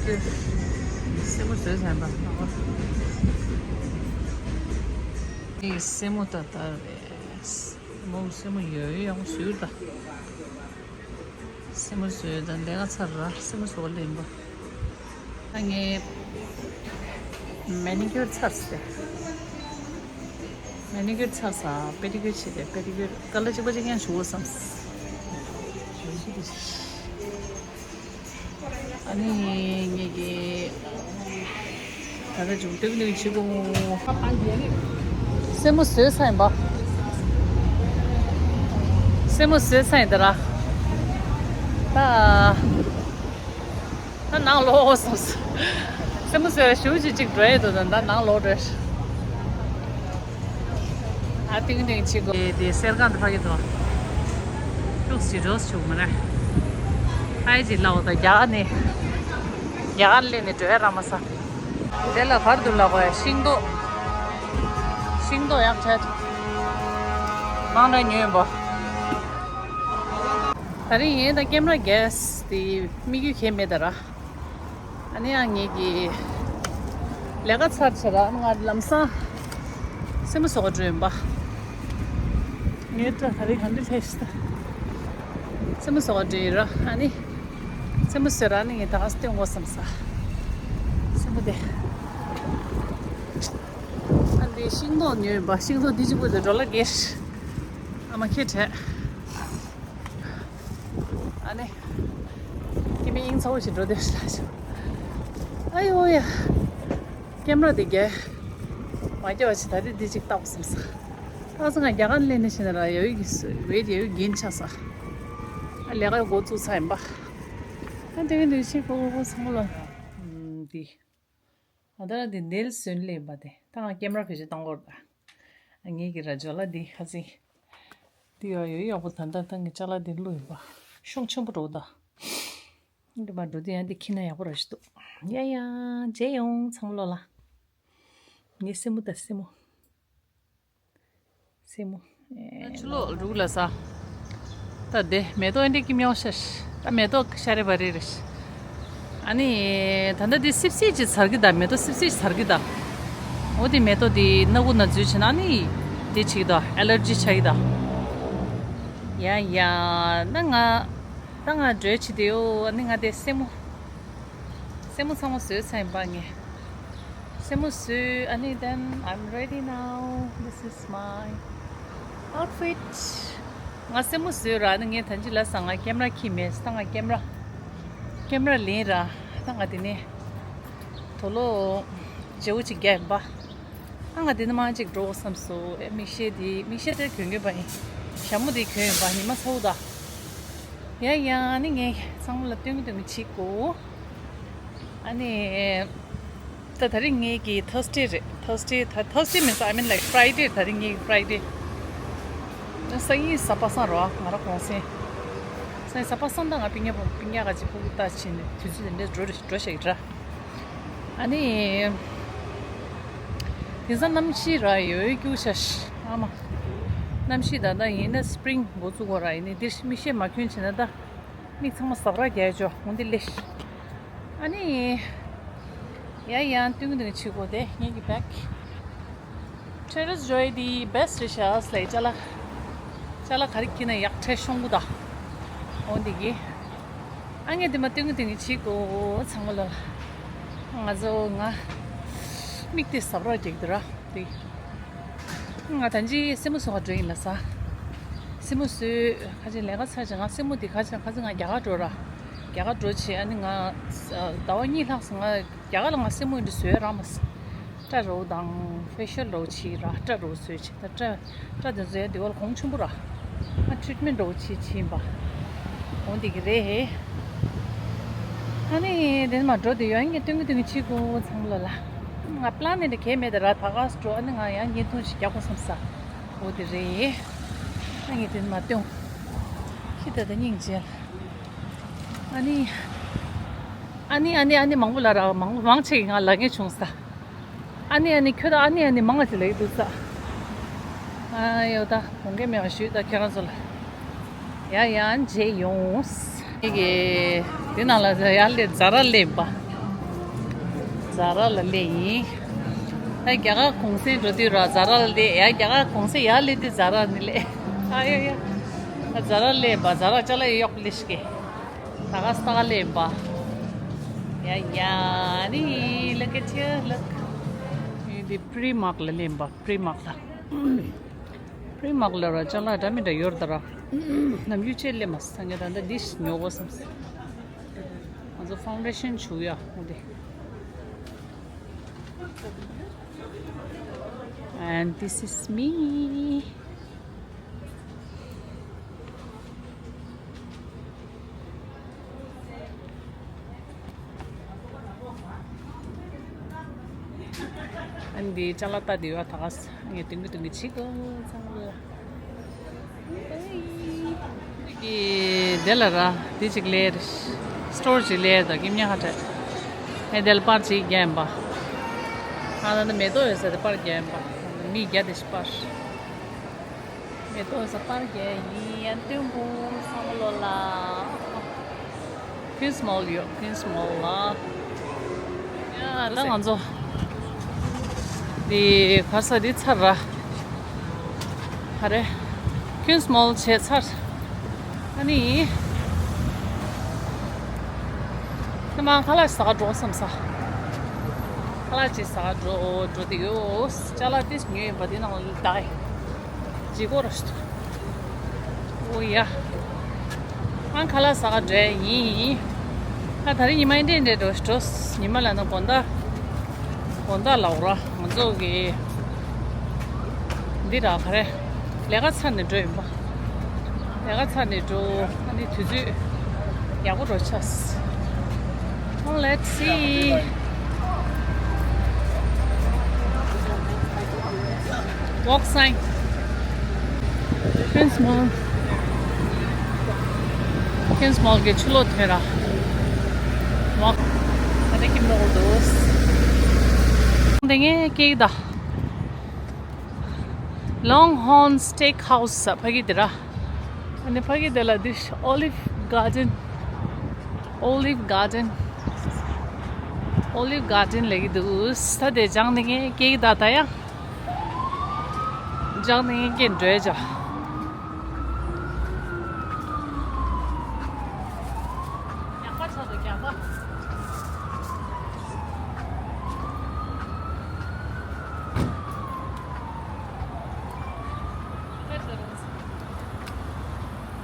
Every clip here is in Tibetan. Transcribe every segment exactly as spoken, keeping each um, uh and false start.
སེན་མོ་བཟོས་ཚར་པ། ཨེ་སེན་མོ་ད་ད་རེད། མོ་སེན་མོ་ཡོད་ཡོད་ཡང་བཟོས་ད། སེན་མོ་བཟོས་ད་ལས་ཀ་ཚར་ར་སེན་མོ་བཟོ་ལེན་པ། ད་ངས་མེ་ནི་ཀིའུར་ཚར་སེ། མེ་ནི་ཀིའུར་ཚར་ས་པེ་ཏི་ཀིའུར་བྱས་ཏེ་པེ་ཏི་ཀིའུར་ཀ་ལར་གཅིག་པ་གཅིག་རྐྱང་བྱུག་བསམ། ཨ་ནི་ངེད་ཀྱི་ད་ལྟ་འཇུག་སྟོན་ནས་བྱེད་དགོས། སེན་མོ་བཟོས་ཚར་ཡིན་པ། སེན་མོ་བཟོས་ཚར་ཡིན་ད་ར། ད་ད་ནང་ལོག་སོང་། སེན་མོ་བཟོས་ཞུ་ཅི་ཅིག་འགྲོ་ཡི་འདུག་ད་ནང་ལོག་འགྲོ། ཨ་ཏིང་ཏིང་ཆི་གོ། དེ་སེར་ཁང་དུ་ཕ་གི་དོ། ཤུགས་ཇི་འགྲོ་ཆུག་མ་རེད། ཨའི་ཇི་ལའོ་ད་རྒྱ་ནི། རྒྱ་ལེ་ནི་འགྲོ་ཡ་ར་མ་ས། དེ་ལ་བར་དུ་ལ་གོ་ཡ་ཤིང་ཏོག་ཤིང་ཏོག་ཡག་ཆ། ནང་ལ་ཉོས་པ། ད་རིང་ཡིན་ད་ཀེམ་ར་གེས་དེ་དམིགས་ཡུལ་གས་མེད་ད་ར། ཨ་ནི་ཡང་ངེད་ཀྱི་ལས་ཀ་ཚར་ཆེ་ར་ང་ལམ་སང་སེན་མོ་བཟོ་ག་འགྲོ་ཡིན་པ། ངའི་སྐྲ་ད་རེས་ག་འདྲ་ལྷས་ཤི་ད། སེན་མོ་བཟོ་ག་འགྲོ་ཡིན་ར་ཨ་ནི། སེན་མོ་བཟོས་ར་ཨ་ནི་ངས་ད་ག་སྟོན་དགོས་བསམ་ས། སེན་མོ་དེ། ཨ་འདི་ཤིང་ཏོག་ཉོས་ཡིན་པ་ཤིང་ཏོག་འདི་གཅིག་པུ་དེ་འགྲོ་ལ་རྒྱས། ཨ་མ་ཁྱེད་དྲན། ཨ་ནི། ཁྱི་མི་དབྱིངས་ཚ་བོ་ཞིག་འགྲོ་བསྡད་ཤག་ཨ་ཡོ་ཡ། ཀེམ་ར་དེ་རྒྱལ། མ་རྒྱ་བ་ཞིག་ད་དེ་འདི་ཅིག་བཏགས་སོང་ས། ད་ཚང་ང་རྒྱ་གར་ལེན་ནས་ཤི་ན་ར་ཡོད་ཀྱི་སུ་བེད་ཡོད་རྒྱན་ཆགས་ས། ཨ་ལས་ཀ་འགོ་བཙུགས་ཚར་ཡིན་པ། ཨ་དེ་གི་འདི་ཤི་ཁོ་ཁོ་ཁོ་ཚང་མ་ལ། འདི། ང་ད་ར་འདི་ནེལ་སོན་ལེན་པ་དེ་ད་ང་ཀེམ་ར་བེད་ཅིག་བཏང་གོ་ར། ངེད་ཀྱི་ར་ཇོ་ལ་འདི་ཁ་ཚིག་འདི་ཡོད་ཡོད་ཡག་པོ་ད་ལྟ་ད་ངས་ཅ་ལག་འདི་བླུགས་ཡིན་པ། ཤོང་ཆེན་པོ་འགྲོ་ད། འདི་མ་འགྲོ་དུས་ཡང་འདི་ཁྱི་ན་ཡག་པོ་ར་ཞིག་འདུག་ཡ་ཡ་མཇལ་ཡོང་ཚང་མ་ལོ་ལ། ངའི་སེན་མོ་ད་སེན་མོ། སེན་མོ། ཆུ་ལོག་རུག་ལ་ས། ད་དེ་མེ་ཏོག་ཨེ་འདྲས་ཀྱི་མྱོང་ཤ་ཤ། ད་མེ་ཏོག་ཤ་རེ་བ་རེ་རེ་ཤ། ཨ་ནི། ད་ལྟ་འདི་སིབ་སིབ་ཅིག་ཚར་གི་ད་མེ་ཏོག་སིབ་སིབ་ཅིག་ཚར་གི་ད། འོ་དེ་མེ་ཏོག་དེ་སྣ་ཁུག་ན་འཛུལ་བྱས་ན་ཨ་ནི། དེ་ཆིག་ད་ཨེ་ལར་ཇི་ཆགས་ཀྱི་ད། ཡ་ཡ་ན་ང་། ད་ང་འགྲོས་བྱེད་དེ་ཡོ་ཨ་ནི་ང་དེ་སེན་མོ། སེན་མོ་ཚང་མ་བཟོས་ཚར་ཡིན་པ་ངས། སེན་མོ་བཟོས་ཨ་ནི་then I'm ready now. This is my outfit. ང་སེན་མོ་བཟོས་ར་ཨ་ནི་ངས་ད་ཅི་ལ་ས་ང་ཀེམ་ར་ཁྱི་མེད་ད་ང་ཀེམ་ར། ཀེམ་ར་ལེན་ར་ད་ང་དེ་ནས་དོ་ལོ་བརྗེ་བོ་ཅིག་རྒྱག་ཡིན་པ། ཨ་ང་དེ་ནས་མང་ཅིག་འགྲོ་བསམ་སོ་ཨེ་མིག་ཤེལ་དེ་མིག་ཤེལ་དེ་གྱོན་གྱོན་པ་ཡིན། ཞྭ་མོ་དེ་གྱོན་ཡིན་པ་ཉི་མ་ཚ་བོ་ད། ཡ་ཡ་ཨ་ནི་ངས་ཚང་མ་ལ་སྟོན་གི་སྟོན་གི་བྱེད་དགོས། ཨ་ནི། ད་ད་རིང་ངེད་ཀྱི་Thursday རེད། Thursday ད་Thursday means I mean like Friday ད་རིང་ངེད་ཀྱི་Friday། སང་ཉིན་གཟའ་པ་སངས་རེད་བ་ང་རང་གུང་སེང་། སང་ཉིན་གཟའ་པ་སངས་ད་ང་སྤུན་ཀྱག་སྤུན་ཀྱག་ག་ཅིག་ཕྲུ་གུ་ལྟ་བྱས་ནས་དུས་ཚོད་དེ་འདྲས་འགྲོ་རེ་འགྲོ་ཤག་ཡིན་ར། ཨ་ནི། དེང་སང་གནམ་གཤིས་ར་ཡོད་སྐྱུག་ཤ་ཤ་ཨ་མ། གནམ་གཤིས་ད་ལྟ་ཡིན་ན་spring འགོ་བཙུགས་གོ་ར་ཡིན་ནི་འདིར་མིག་ཤེལ་མ་གྱོན་བྱས་ན་ད། མིག་ཚང་མ་ཟབ་ར་རྒྱག་ཆོག་འོ་འདི་ལེ། ཨ་ནི། ཡ་ཡ་སྟོན་གི་འདུག་ཆུ་གོ་དེ་ངེད་ཀྱི་bag། Trader Joe the best རེད་ཤག་ལས་ཅ་ལག་ཅ་ལག་ག་རེ་ཁྱེར་ན་ཡག་ཁྲེ་ཤོང་གུ་ད། འོ་འདི་གི། ཨ་ངས་དེ་མ་སྟོན་གི་འདུག་ཆུ་གོ་ཚང་མ་ལ། ང་ཚོ་ང་། མིག་དེ་ཟབ་ར་རྒྱག་གི་འདུག་ར་དེ། ང་ད་ཅི་སེན་མོ་བཟོ་ག་འགྲོ་ཡིན་ལ་ས། སེན་མོ་བཟོས་ཁ་ཅིག་ལས་ཀ་ཚར་ཅིག་ང་སེན་མོ་འདི་ཁ་ཅིག་ཁ་ཅིག་ང་རྒྱ་གར་འགྲོ་ར། རྒྱ་གར་འགྲོ་བྱས་ཨ་ནི་ང་ཟླ་བ་གཉིས་ལྷག་ཙམ་ང་རྒྱ་གར་ལ་ང་སེན་མོ་འདི་བཟོས་རག་མ་སོང་། སྐྲ་རོ་དང་ཕེ་ཤལ་རོ་བྱས་ར་སྐྲ་རོ་བཟོས་བྱས་ད་སྐྲ་སྐྲ་འདི་བཟོས་འདི་བ་ལ་གོང་ཆེན་པོ་ར། ང་ཊི་རིཊ་མེན་འགྲོ་བྱས་བྱས་ཡིན་པ། འོ་འདི་གི་རེད་ཧེ། ཨ་ནི་དེ་ནི་མ་འགྲོ་དེ་ཡོད་ངས་སྟོན་གི་སྟོན་གི་ཕྱི་གོ་ཚང་མ་ལ་ལ། ང་པི་ལན་ནི་གས་མེད་དེ་ར་ད་ག་སུ་འགྲོ་ཨ་ནི་ང་ཡང་བརྙན་ཐུང་ཞིག་རྒྱག་དགོས་བསམ་ས། འོ་དེ་རེད། ཨ་ངས་དེ་ནི་མ་སྟོན། ཁྱི་ད་ད་སྙིང་རྗེ། ཨ་ནི། ཨ་ནི་ཨ་ནི་ཨ་ནི་མང་པོ་ལ་ར་མང་པོ་མང་ཆེ་གི་ང་ལ་ངས་བྱུང་ས། ཨ་ནི་ཨ་ནི་ཁྱོད་ཨ་ནི་ཨ་ནི་མང་ང་ཅི་ལ་ཡི་འདུག་ས། ཨ་ཡོ་ད་གོང་གེ་མེ་བ་ཞུས་ད་ཁྱེད་རང་ཚོ་ལ། ཡ་ཡ་མཇལ་ཡོང་། ཨི་གེ་དེ་ནང་ལ་ཡ་ལེ་ཛ་ར་ལེན་པ། ཛ་ར་ལ་སླེབས་ཡིན། ད་རྒྱ་གར་གུང་སེང་འགྲོ་དུས་ར་ཛ་ར་ལ་སླེབས་ཡ། རྒྱ་གར་གུང་སེང་ཡར་སླེབས་དུས་ཛ་ར་ནས་སླེབས། ཨ་ཡ་ཡ། ད་ཛ་ར་སླེབས་པ། ཛ་ར་ཅ་ལག་གཡོག་པོ་སླེབས་ཤག་ད་ག་ས་ད་ག་སླེབས་པ། ཡ་ཡ་ནི། Look at you, look. འདི་Primark ལ་སླེབས་པ། Primark ལ། Primark ལ་ར་ཅ་ལག་འདྲ་མི་འདྲ་ཡོད་རེད་ད་ར། ནམ་རྒྱུན་ཅིག་སླེབས་མ་སོང་། ད་ལྟ་འདི་ཉོ་དགོས་བསམ་སོང་། ང་ཚོ་ཕའུན་ཌེ་ཤན་བྱུག་ཡ་འོ་དེ། And this is me. ཨ་ནི་འདི་ཅ་ལག་ལྟ་བསྡད་ཡོད། ད་ག་ས་ངས་དུང་གི་དུང་གི་བྱེད་དགོས་ཚང་མ། ཀི་དེ་ལ་ར་དེ་ཅིག་ལས་སི་ཊོར་ཅིག་ལས་ད་ཀིམ་ཉ་ཧ་ཏྲ། ཨེ་དེ་ལ་པར་ཅིག་རྒྱག་ཡིན་པ། ཨ་ད་ནི་མེ་ཏོག་ཡོད་ས་དེ་པར་རྒྱག་ཡིན་པ། མི་རྒྱ་དེ་ཞིག་པར། མེ་ཏོག་ས་པར་རྒྱག་ཡིན། ཡང་སྟོན་པོ་བསམ་བློ་ལ། Queens Mall ཡོད། Queens Mall ལ། ཡ་ད་ང་ཚོ་འདི་ག་ས་འདི་ཚར་ར། ཧ་རེ། Queens Mall བྱས་ཚར། ཨ་ནི། ཁྱེད་མ་ཁ་ལག་ཟ་ག་འགྲོ་བསམ་ས། ཁ་ལག་ཅིག་ཟ་ག་འགྲོ་འགྲོ་དེ་ཡོད། ཅ་ལག་ཏིས་ཉོས་ཡིན་པ་དེ་ནང་ལ་ད། ཇི་གོ་ར་ཤི། ཨོ་ཡ། ཨང་ཁ་ལག་ཟ་ག་འགྲོ་ཡིན། ཨ་ད་རེས་ཉི་མ་འདྲེ་འདྲེ་འགྲོ་འགྲོ། ཉི་མ་ལ་ན་དགོང་དག་དགོང་དག་ལ་འོ་ར་ང་ཚོ་གི་འདི་ར་ག་རེ། ལས་ཀ་ཚར་ནས་འགྲོ་ཡིན་པ། ལས་ཀ་ཚར་ནས་འགྲོ། ཨ་ནི་དུས་ཚོད་ཡག་པོ་འགྲོ་ཆགས། Oh, let's see. Walk sign. Queens Mall. Queens Mall གི་ཕྱི་ལོགས་ཐོན་ར། Walk. ད་ལྟ་ཁྱིམ་ལོག་འདུག་དེ་ངས་ཀེག་ད། Longhorn Steakhouse ཕ་གི་དེ་ར། ཨ་ནི་ཕ་གི་དེ་ལ་འདི་Olive Garden. Olive Garden. Olive Garden ལབ་ཀྱི་འདུག་ད་དེ་སྦྱངས་ནས་ངས་ཀེག་ད་ད་ཡ། སྦྱངས་ནས་ངས་ཀེག་འགྲོ་ཡ་ཅག་ཡག་པ་ཆགས་འདུག་ཡག་པ།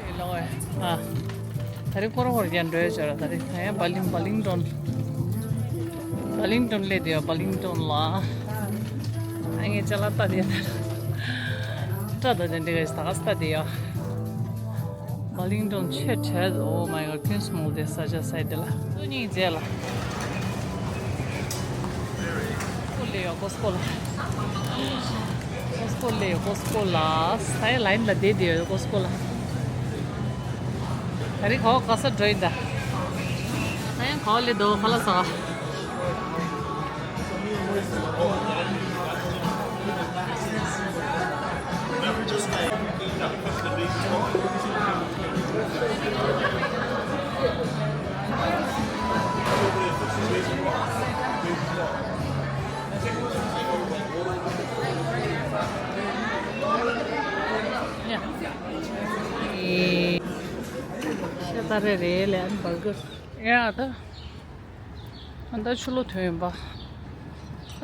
ཨེ་ལོ་ཨེ། ཨ། ད་རེས་སྐོར་སྐོར་རྒྱག་འགྲོ་ཡ་ཆོག་ར། ད་རེས་ད་ཡ་བ་ལིང་བ་ལིང་ཏོན། བ་ལིང་ཏོན་སླེབས་དེ་ཡ་བ་ལིང་ཏོན་ལ། ཨ་ངས་ཅ་ལག་ལྟ་དེ་ཡ་ད། སྐྲ་ད་དེ་འདྲ་ག་ཞིག་ད་ག་ས་ལྟ་དེ་ཡ། བ་ལིང་ཏོན་ཆེ་གྲས། Oh my God, Queens Mall དེ་ས་ཆ་སའི་དེ་ལ། སུ་གཉིས་མཇལ་ལ། ཀོ་སི་ཀོ་ལ་ཡོད། ཀོ་སི་ཀོ་ལ། ཀོ་སི་ཀོ་ལ་ཡོད། ཀོ་སི་ཀོ་ལ། ས་ཡ་ལ་ཡིན་ལ་བསྡད་བསྡད་ཡོད། ཀོ་སི་ཀོ་ལ། ད་རེས་ག་བ་ག་ས་འགྲོ་ཡིན་ད། ད་ཡང་ག་བ་སླེབས་འདུག་ཁ་ལག་ཟ། ཤ་སྟག་རེ་རེ་ལས་ཨན་བར་གར། ཡ་ད། ཨ་ད་ཕྱི་ལོགས་ཐོན་ཡིན་པ། ཨ་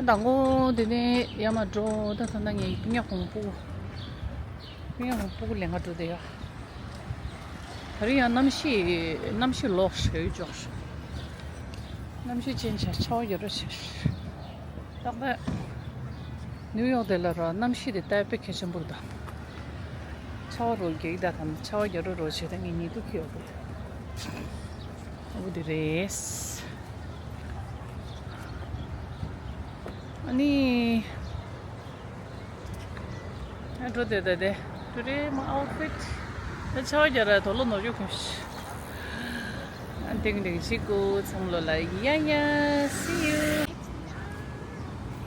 མདང་དགོང་དེ་ནས་ཡར་མར་འགྲོ། ད་ད་ལྟ་ངས་སྤུ་ཉག་གོང་སྤུ་གུ། སྤུ་ཉག་གོང་སྤུ་གུ་ལེན་ག་འགྲོ་བསྡད་ཡོད། ད་རེས་ཡང་གནམ་གཤིས་གནམ་གཤིས་ལོག་ཞེ་པོ་ཅིག་གནམ་གཤིས་ཅན་ཆགས། ཆར་པ་ཡོད་རེད་ཆེ། ཏག་ཏག་ནིའུ་ཡོག་དེ་ལ་ར་གནམ་གཤིས་དེ་ད་དཔེ་གལ་ཆེན་པོ་རེད་ད། ཆར་པ་རོ་རྒྱག་གི་ད་དང་ཆར་པ་རྒྱག་རོ་རོ་བྱས་ད་ངས་ཉལ་དུ་ཁེལ་ཡོད་པ་རེད། འོ་དེ་རེད། ཨ་ནི། ཨ་འགྲོ་དེ་དེ་དེ། Today my outfit. ད་ཆར་པ་རྒྱག་ར་དོ་ལོ་ནོར་རྒྱུ་ཁུངས་ཤིག་ཨ་ཏིང་ཏིང་ཞིག་གུ་ཚང་ལོ་ལ་ཡ་ཡ། See you.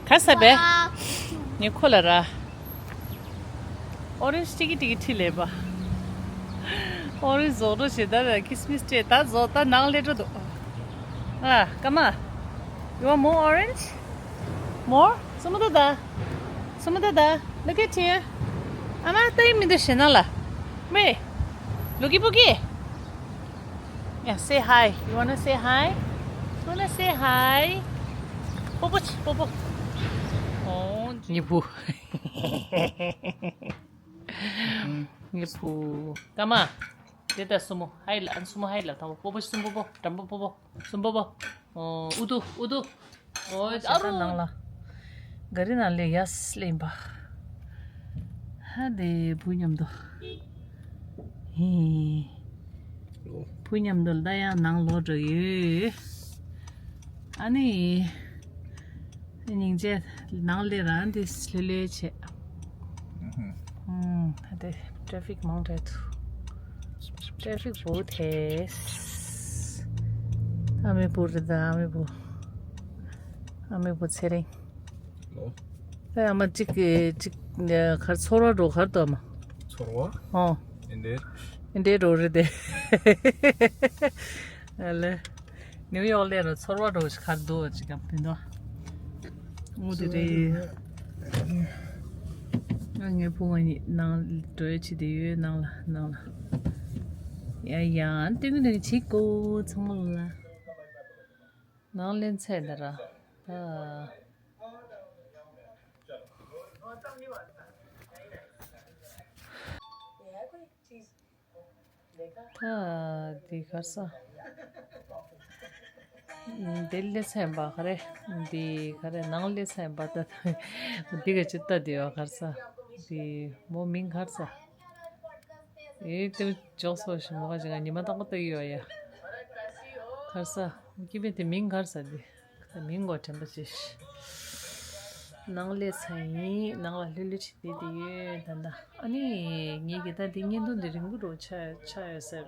ག་ས་བས། ཉེ་ཁོ་ལ་ར། ཨོ་རེན་ཇི་ཏིག་ཏིག་ཁྲིད་ལེ་བ། ཨོ་རེན་ཇི་བཟོ་འདྲ་བྱེད་ད་ར་ཁི་སི་མི་སི་སྤྲད་ད་བཟོ་ད་ནང་ལས་འགྲོ་འདུག་ཨ་ཀ་མ། You want more orange? More? Some of the da. Some of the da. Look at here. Ama, tayo mi do siya na la. May. Looky pooky. Yeah, say hi. You wanna say hi? You wanna say hi? Popo, popo. Oh, nipu. Nipu. Kama. Deta sumo. Hi la, an sumo hi la. Tamo popo, sumo popo. Tambo popo. Sumo popo. Oh, udu, udu. ཨོ་ཨ་རོ། ནང་ལ། ག་རི་ནང་ལས་ཡས་ལེན་པ། ཧ་དེ་བུ་མཉམ་དུ། ཧི། བུ་མཉམ་དུ་ལྟ་ཡང་ནང་ལོག་འགྲོ་ཡོད། ཨ་ནི། སྙིང་རྗེ་ནང་ལས་རང་དེ་ལྷོད་ལྷོད་བྱས། ཨུམ། ཧ་དེ་ཊེ་ཕིག་མང་དྲགས་འདུག་ཊེ་ཕིག་བོ་ཐེས། ཨ་མའི་བུ་རེད་ད་ཨ་མའི་བུ། ཨ་མའི་བུ་ཚེ་རིང་། ལོ། ཨ་མ་གཅིག་གཅིག་གར་ཚོར་བ་འགྲོ་གར་དུ་ཨ་མ། ཚོར་བ། ཨོ། ཨིན་འདྲེ། ཨིན་འདྲེ་འགྲོ་རེད་དེ། ཨ་ལེ། ནིའུ་ཡོག་ལས་རུ་ཚོར་བ་འགྲོ་ཞིག་གར་འདུག་ཅིག་གམ་དེ་འདུག་ཨུ་དེ་རེད། ང་ངའི་བུ་ང་གཉིས་ནང་འགྲོ་ཡ་ཆེད་དུ་ཡོད་ནང་ལ་ནང་ལ། ཡ་ཡ་ཏིང་ཏིང་བྱེད་དགོས་ཚང་མ་ལ། ནང་ལེན་ཚད་འདི་ར། ད། ད་འདི་གར་ས། འདི་ལས་ཚན་པ་ག་རེ། འདི་ག་རེ་ནང་ལས་ཚན་པ་ད། འདི་ག་ཅི་ལྟ་འདི་བ་གར་ས། འདི་མོ་མིང་གར་ས། ཨེ་དེ་ཅོག་སོ་ཞིག་མོ་ག་ཅི་ང་ཉི་མ་རྟག་པ་ལྟ་གི་ཡོད་ཡ། གར་ས། སྐྱིད་པའི་དེ་མིང་གར་ས་འདི། མིང་གོ་དྲན་པ་ཅི། ནང་ལས་ཚན་ཡིན་ནང་ལ་ལྷོད་ལྷོད་ཅིག་བསྡད་དེ་ཡོད་ད་ད། ཨ་ནི་ངེད་ཀྱི་ད་འདི་བརྙན་ཐུང་འདི་རིང་པོ་འགྲོ་ཆ་ཆ་ཡོད་ཟེར།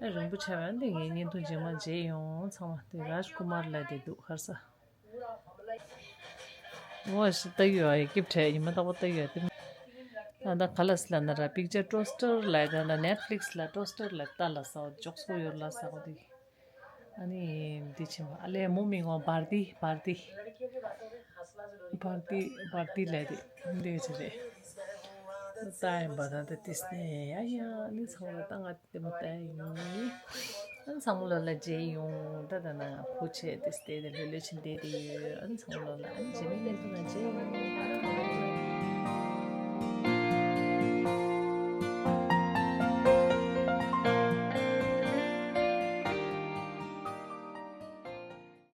ཨ་རིང་པོ་ཆ་ཡོད་འདི་ངའི་བརྙན་ཐུང་རྗེས་མ་མཇལ་ཡོང་ཚང་མ་དེ་རཱཇ་ཀུ་མར་ལ་དེ་འདུག་གར་ས། ངོ་ཞིག་ལྟ་ཡོད་ཨ་ཡ་སྐྱིད་བྲལ་ཉི་མ་རྟག་པ་ལྟ་ཡོད་དེ། ད་ད་ག་ལ་སི་ལ་ན་ར་པིག་ཅར་ཊོ་སི་ཊར་ལ་ད་ད་ནེཊ་ཕི་ལིག་སི་ལ་ཊོ་སི་ཊར་ལ་ལྟ་ལ་ས་འཇོག་སོ་ཡོད་ལ་ས་འོ་དེ། ཨ་ནི་འདི་ཕྱིན་པ་ཨ་ལས་མོ་མིང་ངོ་བར་ཏི་བར་ཏི། བར་ཏི་བར་ཏི་ལས་དེ་འདི་ཆེ་རེད། ད་ཡིན་པ་ད་ད་ཏིས་ནས་ཡ་ཡ་ནི་ཚང་མ་ལྟ་ང་དེ་མོ་ལྟ་ཡིན། ཨ་ནི་ཚང་མ་ལོ་ལ་མཇལ་ཡོང་ད་ད་ན་ཁུ་ཆེ་ཏིས་དེ་དེ་ལོ་ལོ་ཆེན་དེ་དེ་ཡོད་ཨ་ནི་ཚང་མ་ལོ་ལ་ཨ་ནི་རྗེས་མའི་ལས་དུ་ང་མཇལ་ཡོང་།